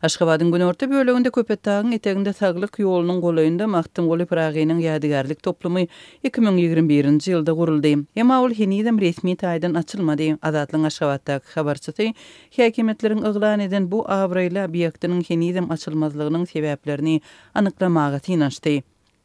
Aşgabadyň günorta böleginde Köpetdagyň eteginde Saglyk ýolunyň golaýynda Magtymguly Pyragynyň ýadygärlik toplumy 2021-nji ýylda guruldy. Emma ol henizem resmi taýdan açylmady. Azatlygyň Aşgabatdaky habarçysy häkimiýetleriň yglan eden bu abraýly obýektiniň henizem açylmazlygynyň sebäplerini anyklamaga synanyşdy.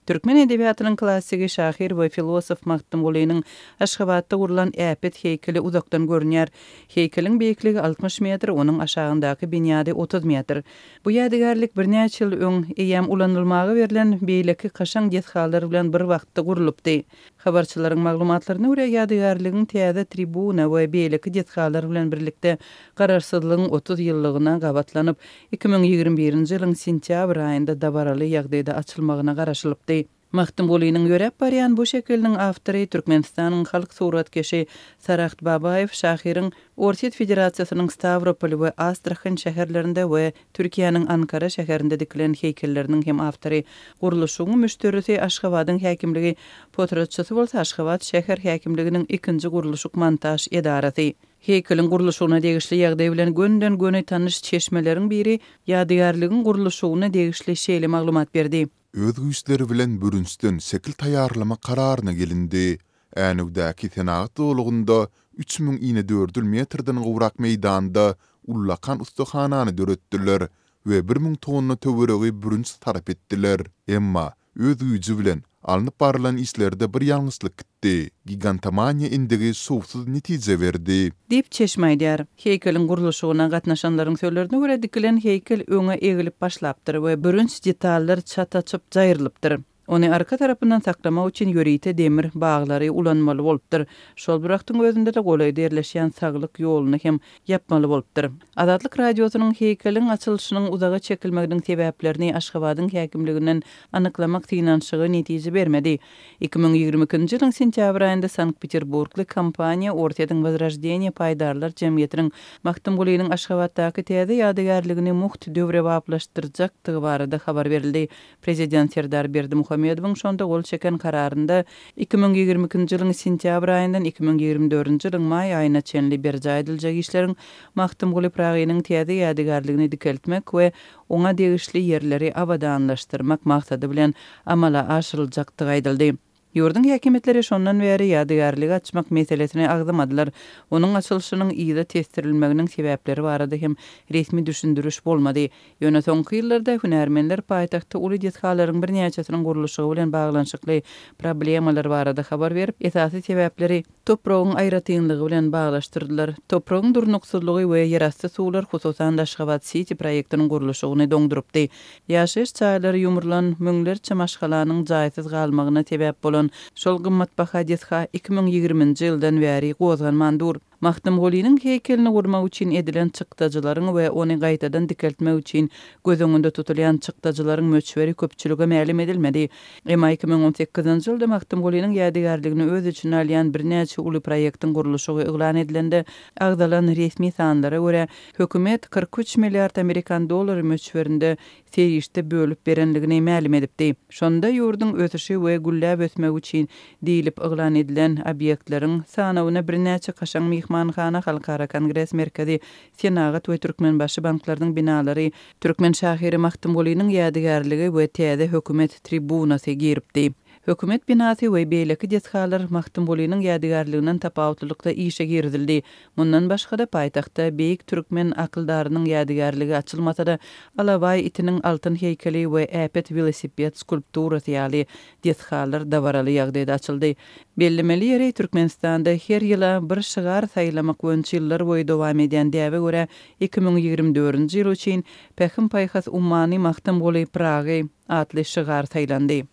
Türkmen edebiýatynyň klassigi, şahyr we filosof Magtymgulynyň Aşgabatda gurlan äpet heýkeli uzakdan görünýär. Heýkeliň beýikligi 60 metr, onuň aşagyndaky binýady 30 metr. Bu ýadygärlik birnäçe ýyl öň, eýýäm ulanylmaga berlen beýleki kaşaň desgalar bilen bir wagtda gurlupdy. Habarçylaryň maglumatlaryna görä, ýadygärligiň täze tribuna we beýleki desgalar bilen birlikde Garaşsyzlygyň 30 ýyllygyna gabatlanyp, 2021-nji ýylyň sentýabr aýynda dabaraly ýagdaýda açylmagyna garaşylypdy. Magtymgulynyň ýöräp barýan bu şekiliniň awtory Türkmenistanyň halk suratkeşi Saragt Babaýew şahyryň Orsýet Federasiýasynyň Stawropol we Astrahan şäherlerinde we Türkiýäniň Ankara şäherinde dikilen heýkelleriniň hem awtory. Gurluşygyň müşderisi Aşgabadyň häkimligi, potratçysy bolsa Aşgabat şäher häkimliginiň ikinji gurluşyk-montaž edarasy. Heýkeliň gurluşygyna degişli ýagdaý bilen gönden-göni tanyş çeşmeleriň biri ýadygärligiň gurluşygyna degişli şeýle maglumat berdi. Öz güýçleri bilen bürünçden şekil taýýarlamak kararyna gelindi. Änewdäki senagat zolagynda 3000 inedördül metrden gowrak meýdanda ullakan ussahanany döretdiler we 1000 tonna töweregi bürünç sarp etdiler. Emma, Öz güýji bilen alnyp barylan işlerde bir ýalňyşlyk gitdi. Gigantomaniýa endigi şowsuz netije berdi. Diýip, çeşme aýdýar. Heýkeliň gurluşygyna gatnaşanlaryň sözlerine görä, dikilen heýkel öňe egilip başlapdyr we bürünç detallar çat açyp jaýrylypdyr. Ony arka tarapyndan saklamak üçin ýörite demir baglary ulanmaly bolupdyr. Şol bir wagtyň özünde-de golaýda ýerleşýän Saglyk ýoluny hem ýapmaly bolupdyr. Azatlyk Radiosynyň heýkeliň açylyşynyň uzaga çekilmeginiň sebäplerini Aşgabadyň häkimliginden anyklamak synanyşygy netije bermedi. 2022-nji ýylyň sentýabr aýynda Sankt-Peterburgly kompaniýa Orsýetiň Wozroždeniýe paýdarlar jemgyýetiniň Magtymgulynyň Aşgabatdaky täze ýadygärligini mugt döwrebaplaşdyrjakdygy barada habar berildi. Prezident Serdar Berdimuhamedowyň şonda gol çeken Kararynda 2022-nji ýylyň sentýabr aýyndan 2024-nji ýylyň maý aýyna çenli berjaý ediljek işleriň Magtymguly Pyragynyň täze ýadygärligini dikeltmek we oňa degişli ýerleri abadanlaşdyrmak maksady bilen amala aşyryljakdygy aýdyldy. Ýurduň häkimiýetleri şondan bäri ýadygärligi açmak meselesini agzamadylar. Onuň açylyşynyň yza tesdirilmeginiň sebäpleri barada hem resmi düşündiriş bolmady. Ýöne soňky ýyllarda hünärmenler paýtagtda uly desgalaryň birnäçesiniň gurluşygy bilen baglanyşykly problemalar barada habar berip, esasy sebäpleri topragyň aýratynlygy bilen baglaşdyrdylar. Topragyň durnuksyzlygy we ýerasty suwlar, hususan-da Aşgabat-siti proýektiniň gurluşygyny doňdurypdy. Ýaşaýyş jaýlary ýumrulan, müňlerçe maşgalanyň jaýsyz galmagyna sebäp bolan şol gymmatbaha desga 2020-nji ýyldan bäri gozganman dur. Magtymgulynyň heýkelini gurmak üçin edilen çykdajylaryň we ony gaýtadan dikeltmek üçin göz öňünde tutulýan çykdajylaryň möçberi köpçülige mälim edilmedi. Emma 2018-nji ýylda Magtymgulynyň ýadygärligini öz içine alýan birnäçe uly proýektiň gurluşygy yglan edilende agzalan resmi sanlara görä, hökümet 43 milliard amerikan dollary möçberinde serişde bölüp berenligini mälim edipdi. Şonda ýurduň ösüşi we gülläp ösmegi üçin diýlip yglan edilen obýektleriň sanawyna birnäçe kaşaň myhmanhana, Halkara kongres merkezi, Senagat we Türkmenbaşy banklarynyň binalary, türkmen şahyry Magtymgulynyň ýadygärligi we täze hökümet tribunasy giripdi. Hökümet binasy we beýleki desgalar Magtymgulynyň ýadygärliginden tapawutlylykda işe girizildi. Mundan başga-da, paýtagtda beýik türkmen akyldarynyň ýadygärligi açylmasa-da, alabaý itiniň altyn heýkeli we äpet welosiped skulpturasy ýaly desgalar dabaraly ýagdaýda açyldy. Bellemeli ýeri, Türkmenistanda her ýyla bir şygar saýlamak boýunça ýyllar boýy dowam edýän däbe görä, 2024-nji ýyl üçin Pähim-paýhas ummany Magtymguly Pyragy atly şygar saýlandy.